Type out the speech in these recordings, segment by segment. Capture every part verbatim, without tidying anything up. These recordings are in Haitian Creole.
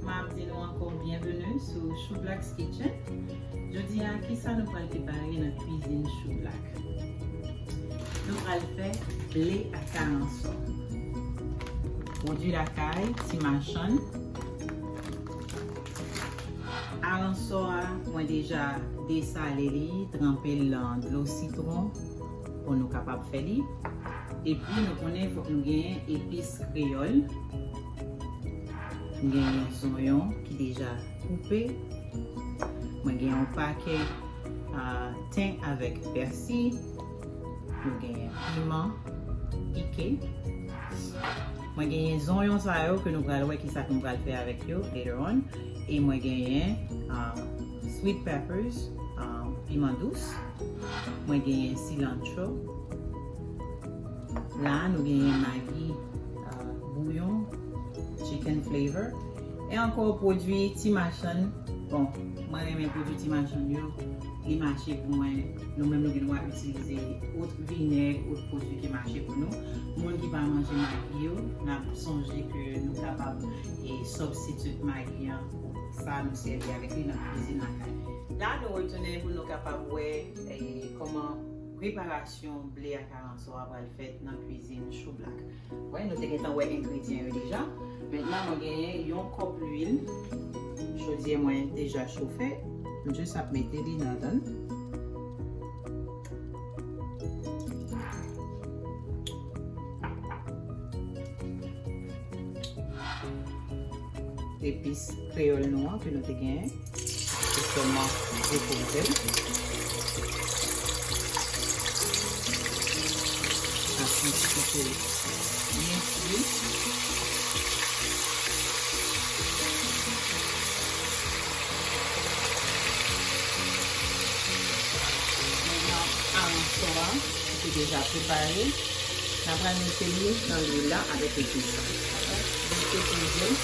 M ap di nou ankò byenveni sou Shoublack's Kitchen. Jodi a, kisa nou pral prepare nan kwizin Shoublack? Nou pral fè ble ak aransò. Pwodui lakay, ti machann. Aransò a, mwen deja desale li, tranpe l nan dlo sitwon pou nou kapab fè li. Epi nou konnen fòk nou genyen epis kreyòl. M genyen zonyon ki deja koupe. Mwen gen yon pakèt, ah, ten avèk pèsi. Nou genyen piman pike. Mwen genyen zonyon sa yo ke nou pral wè kisa ke nou pral fè avèk yo later on. E mwen genyen, ah, sweet peppers, ah, piman dous. Mwen genyen cilantro. La, nou genyen Maggi, ah, bouyon, chicken flavor. E ankò pwodui ti machann. Bon, mwen renmen pwodui ti machann yo. Li mache pou mwen. Nou menm nou gen dwa itilize lòt vinèg, lòt pwodui ki mache pou nou. Moun ki pa manje Maggi yo, n ap sonje ke nou kapab, e, substitute Maggi an pou sa nou sèvi avèk li nan kwizin lakay. La, nou retounen pou nou kapab wè, e, kòman preparasyon ble ak aransò a pral fèt nan kwizin Shoublack. Wè, nou te gentan wè engredyan yo deja. Mentnan, mwen genyen yon kòp lwil. Chodyè mwen deja chofe. M jis ap mete li ladan l. Epis kreyòl nou an ke nou te genyen. Sèlman depoze l. Ap yon ti kote byen fri. Mentnan, aransò a, ki te deja prepare. N a pral mete li nan lwil la avèk epis la. Dakò? Jis depoze l.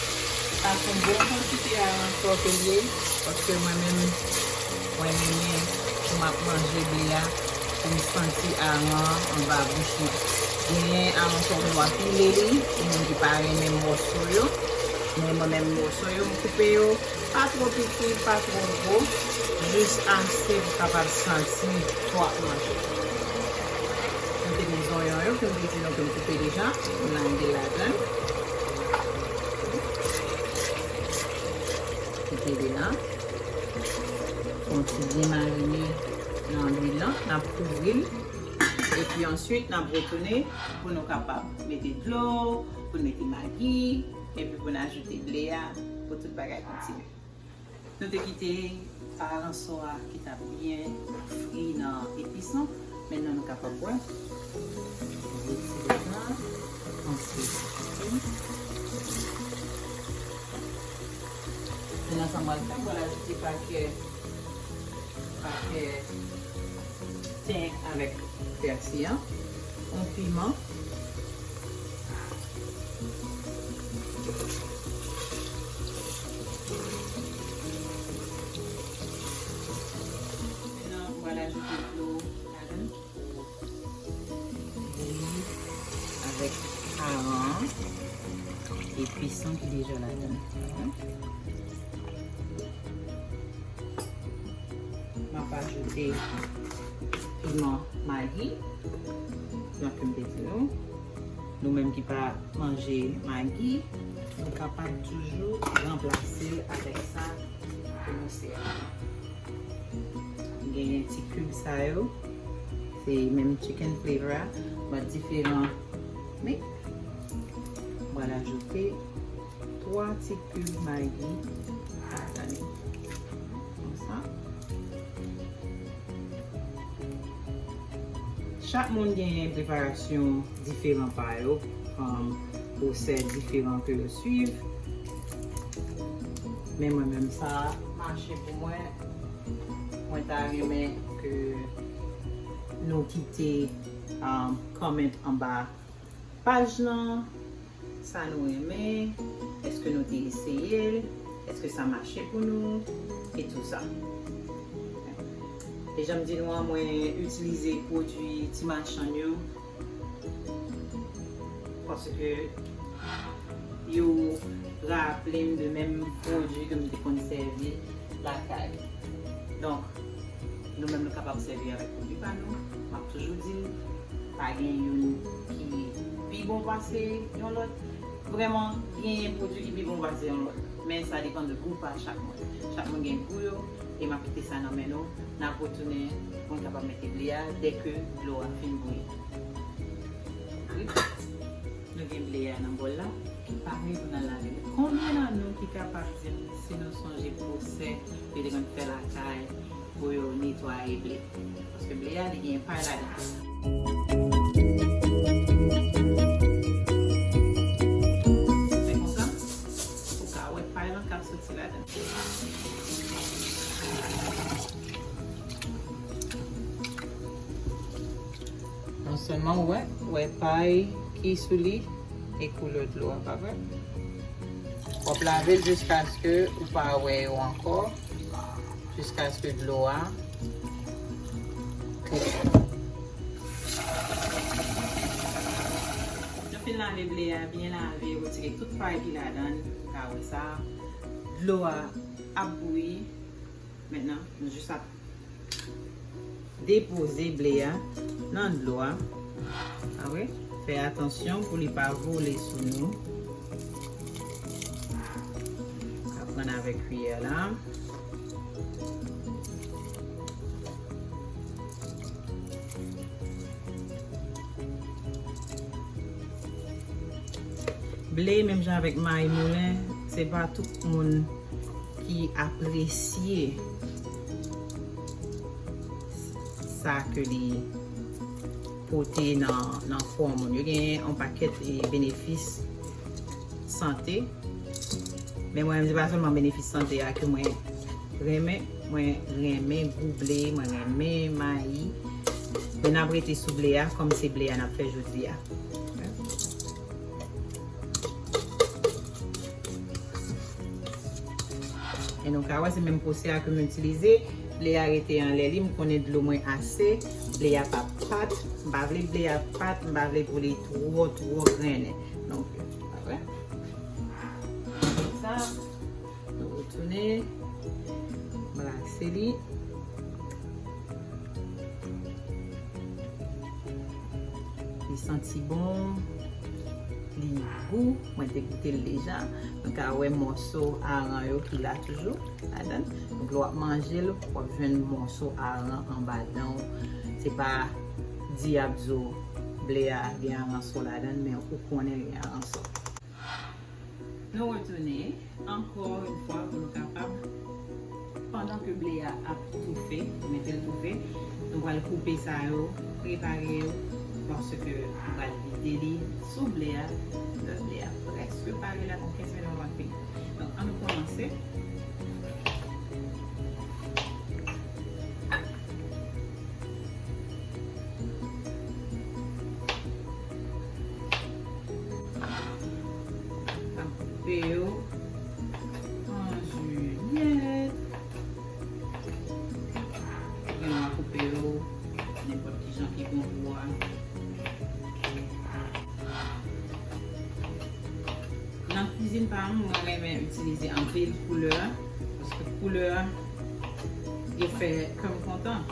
Sa se yon bon kantite aransò ke l ye, paske mwen menm, mwen renmen pou m ap manje ble a, pou m santi aran an anba bouch mwen. Genyen aransò nou va pile li, pou moun ki pa renmen mòso yo. Men mwen menm mòso yo, m koupe yo. Pa twò piti, pa twò gwo, jis ase pou kapab santi sa w ap manje. Nou te gen zonyon yo, ke m te di nou ke m koupe deja, m lage ladan l. Kite li la. Fè yon ti byen marine nan lwil lan, n ap kouvri l. Epi answit, n ap retounen pou nou kapab mete dlo, pou n mete magi, epi pou n ajoute ble a, pou tout bagay kontinye. Nou te kite aransò a ki t ap byen fri nan epis lan. Mentnan nou kapab wè. Retire sa. Answit. Mentnan sa m pral fè, m pral ajoute pakè, pakè ten avèk pèsi an, yon piman. Mentnan, m pral ajoute dlo ladan l pou bouyi avèk aran an, epis lan ki deja ladan l. M ap ajoute piman magi, jan ke m te di nou. Nou menm ki pa manje magi, nou kapab toujou ranplase l avèk sa ke nou sèvi. Genyen ti kib sa yo, se menm chicken flavor a, but diferan men. M pral ajoute twa ti kib magi ladan li. Konsa. Chak moun genyen preparasyon diferan pa yo, um, pwosè diferan ke yo swiv. Men mwen menm sa mache pou mwen. Mwen ta renmen ke nou kite, um, comment anba paj lan, sa nou renmen, èske nou te eseye l, èske sa mache pou nou, e tou sa. E jan m di nou an, mwen itilize pwodui ti machann yo, paske yo, raple m de menm pwodui ke m te konn sèvi lakay. Donk, nou menm nou kapab sèvi avèk pwodui pa nou. M ap toujou di l, pa gen youn ki pi bon pase yon lòt. Vrèman, genyen pwodui ki pi bon pase yon lòt. Men sa depann de gou pa chak moun. Chak moun gen gou yo, e m ap kite sa nan men nou. N ap retounen pou n kapab mete ble a dèke dlo a fin bouyi. Nou gen ble a nan bòl la, ki pare pou n al lave li. Konbyen nan nou ki kapab di m si nou sonje pwosè yo te konn fè lakay pou yo netwaye ble? Paske ble a, li gen pay ladan. Se konsa, ou ka wè pay lan k ap soti ladan. Non sèlman ou wè, ou wè pay ki sou li e koulè dlo a, pa vre? W ap lave l jiskaske ou pa wè yo ankò, jiskaske dlo a klè. Nou fin lave ble a, byen lave, retire tout pay ki ladan l, ou ka wè sa. Dlo a ap bouyi. Mentnan, nou jis ap depoze ble a nan dlo a. A wi, fè atansyon pou li pa vole sou nou. Ka pran avèk kiyè la. Ble, menm jan avèk mayi moulen, se pa tout moun ki apresye sa ke li pote nan, nan kò moun. Yo gen yon pakèt, e, benefis sante. Men mwen, se pa sèlman benefis sante a ke mwen renmen. Mwen renmen gou ble, mwen renmen mayi. Men n ap rete sou ble a, kòm se ble a n ap fè jodi a. E nou ka wè se menm pwosè a ke m itilize. Ble a rete anlè li, m konnen dlo mwen ase. Ble a pa pat. M pa vle ble a pat, m pa vle pou li twò, twò grennen. Donk, pa vre? Sa, nou retounen. Brase li. Li santi bon, li gou, mwen te goute l deja. Nou ka wè mòso aran yo ki la toujou ladan l. Donk, lè w ap manje l, w ap jwenn mòso aran anba dan w. Se pa di y ap di w ble a gen aranso ladan l, men ou konnen l gen aranso. Nou retounen ankò yon fwa pou nou kapab, pandan ke ble a ap toufe, mete l toufe, nou pral koupe sa yo, prepare yo, paske nou pral vide li sou ble a. Lè ble a prèske pare la, nan kenz minit, nou pral fini. Donk, ann nou kòmanse. Ap koupe yo an jilyèt. Ou gen dwa koupe yo nenpòt ki jan ki bon pou ou a. Nan kwizin pa m, mwen renmen itilize anpil koulè, paske koulè yo fè kè m kontan.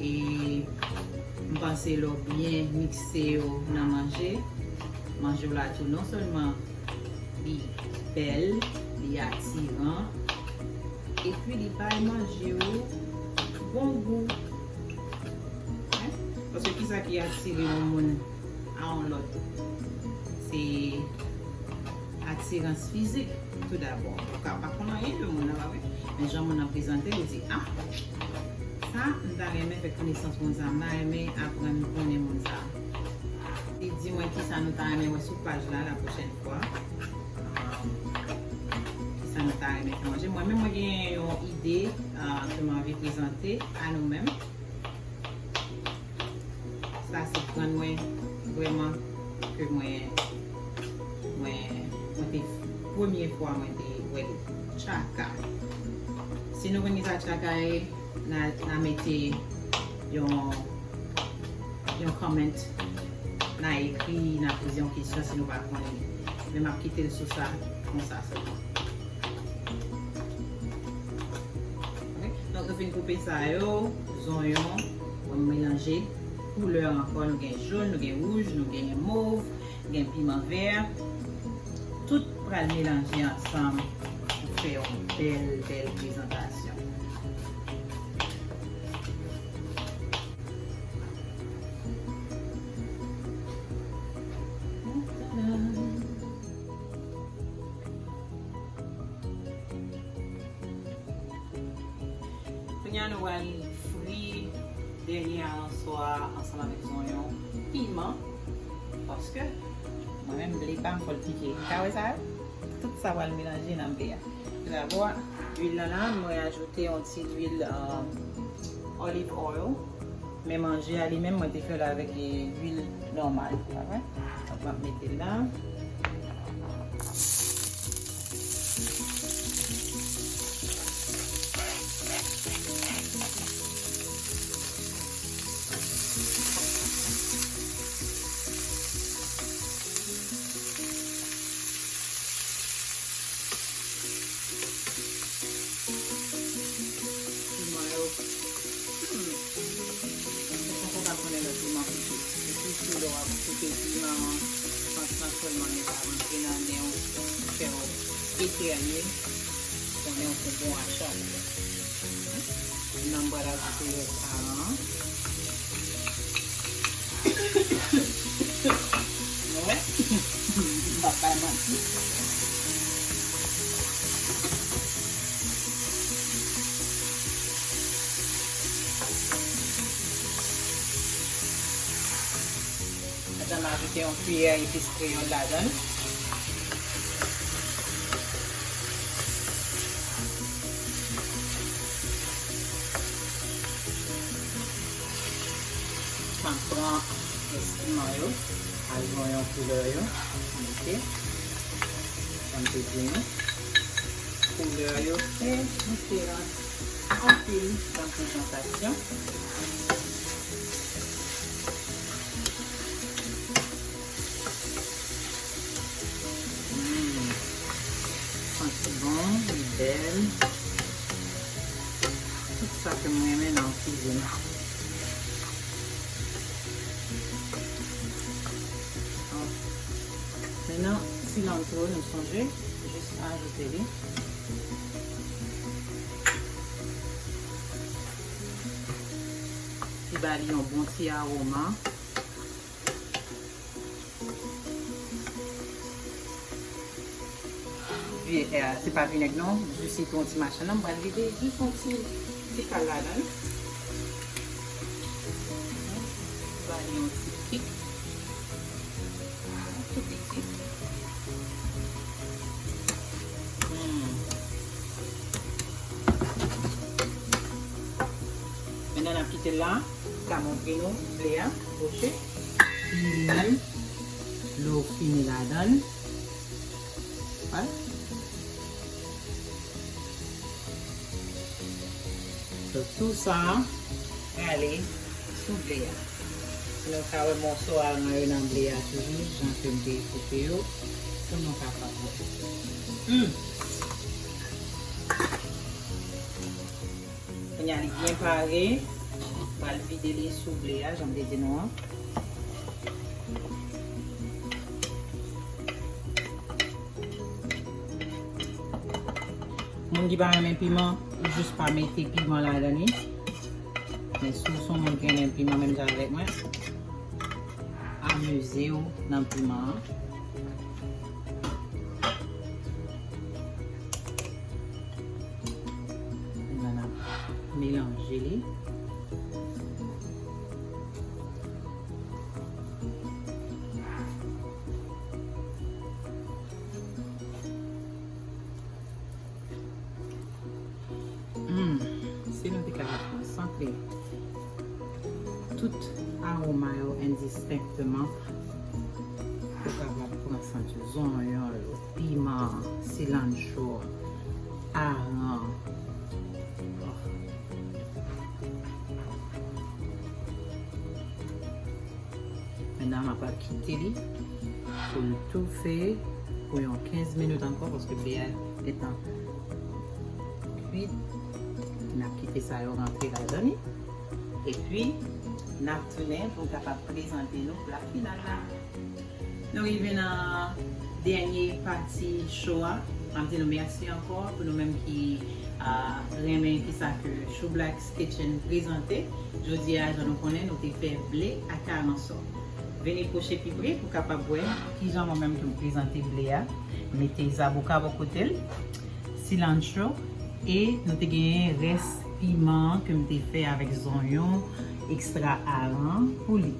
E m panse lè w byen mikse yo nan manje, manje w la tou non sèlman li bèl, li atiran, epi li bay manje yo bon gou. Hein? Paske kisa ki atire yon moun a yon lòt? Se atirans fizik, tou dabò. Ou ka pa konn anyen de moun nan, pa vre? Men jan moun nan prezante, ou di, ah, sa, m ta renmen fè konesans moun sa, m ta renmen aprann konnen moun sa. Li di mwen kisa nou ta renmen wè sou paj la, la pwochèn fwa. Ah, kisa nou ta renmen fè manje. Mwen menm, mwen gen yon ide, ah, ke m anvi prezante a nou menm. Sa se grann mwen, vrèman, ke mwen, mwen, mwen te, premye fwa mwen te wè li. Tchaka. Si nou konn kisa tchaka ye, n a, n a mete yon, yon comment, n a ekri, n a poze yon kesyon si nou pa konnen. Men m ap kite l sou sa. Konsa sèlman. Ok? Donk, nou fin koupe sa yo, zonyon, nou melanje koulè ankò. Nou gen jòn, nou gen wouj, nou gen mov, gen piman vè. Tout pral melanje ansanm pou fè yon bèl, bèl prezantasyon. Kounye a, nou pral fri dènye aransò a ansanm avèk zonyon, piman, paske mwen menm, ble pa m fò l pike. Ou ka wè sa? Tout sa pral melanje nan ble a. Dabò, lwil nan la, mwen ajoute yon ti lwil, euh, olive oil. Men manje a li menm, mwen te fè l avèk, eh, lwil nòmal, pa vre? Donk, m ap mete l la. Piman yo. Hmm. Mwen poko pa konnen lè piman koupe. Se sou lè w ap koupe piman an, san, san sèlman li pa rantre nan nen w, fè w etènye, konnen w se bon achat. Nan m pral ajoute lòt aran an. Mwen, m p ap bay manti. Atann m ajoute yon kiyè epis kreyòl ladan l. M ap pran rès piman yo ak zonyon koulè yo. Mete, jan m te di nou, koulè yo fè diferans anpil nan prezantasyon. Mm. Santi bon, li bèl. Tout sa ke m renmen nan kizin. Bon. Mentnan, silantro, nou sonje, jis ajoute li. Li ba li yon bon ti aroma. Vi-, eh, se pa vinèg non, jis sitwon ti machan nan, m pral vide jis yon ti, ti kal ladan l. Ba li yon ti kik. Tou piti. Hmm. Mentnan n ap kite l la, m ka montre nou ble a, bwoche. Li menm, lè w fini ladan l. Wè. Donk, tou sa a prale sou ble a. Nou ka wè mòso aran yo nan ble a toujou, jan ke m te koupe yo, pou nou kapab wè. Hmm. Kounye a li byen pare, pral vide li sou ble a, jan m te di nou an. Moun ki pa renmen piman, ou jis pa mete piman ladan li. Men si w se yon moun ki renmen piman menm jan avèk mwen, amize w nan piman an. N a melanje li. Hmm, si nou te kapab konsantre tout aroma yo endistenkteman, ou kapab pran santi zonyon yo, piman, silancho, aran. Mentnan, m ap kite li pou l toufe. pou yon kenz minit ankò, paske ble a gentan kwit. N ap kite sa yo rantre ladan li. Epi, n ap tounen pou n kapab prezante nou pla final la. Nou rive nan dènye pati show a. M ap di nou mèsi ankò pou nou menm ki ah, renmen kisa ke Shoe Black's Kitchen prezante. Jodi a, jan nou konnen, nou te fè ble ak aransò. Vini pwoche pi pre pou kapab wè kijan mwen menm ke m prezante ble a. Mete zaboka bò kote l, cilantro, e nou te genyen rès piman ke m te fè avèk zonyon ekstra aran pou li.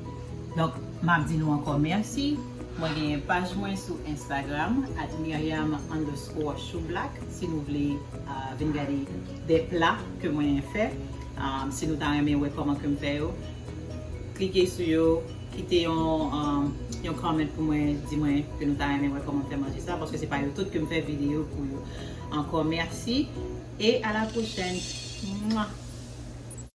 Donk, m ap di nou ankò mèsi. Mwen genyen paj mwen sou Instagram, at miriam underscore shoeblack, si nou vle ah, vin gade de pla ke mwen fè. Ah, si nou ta renmen wè kòman ke m fè yo, klike sou yo, kite yon, ah, yon comment pou mwen, di mwen ke nou ta renmen wè kòman m fè manje sa, paske se pa yo tout ke m fè videyo pou yo. Ankò mèsi, e a la pwochèn. Mwa!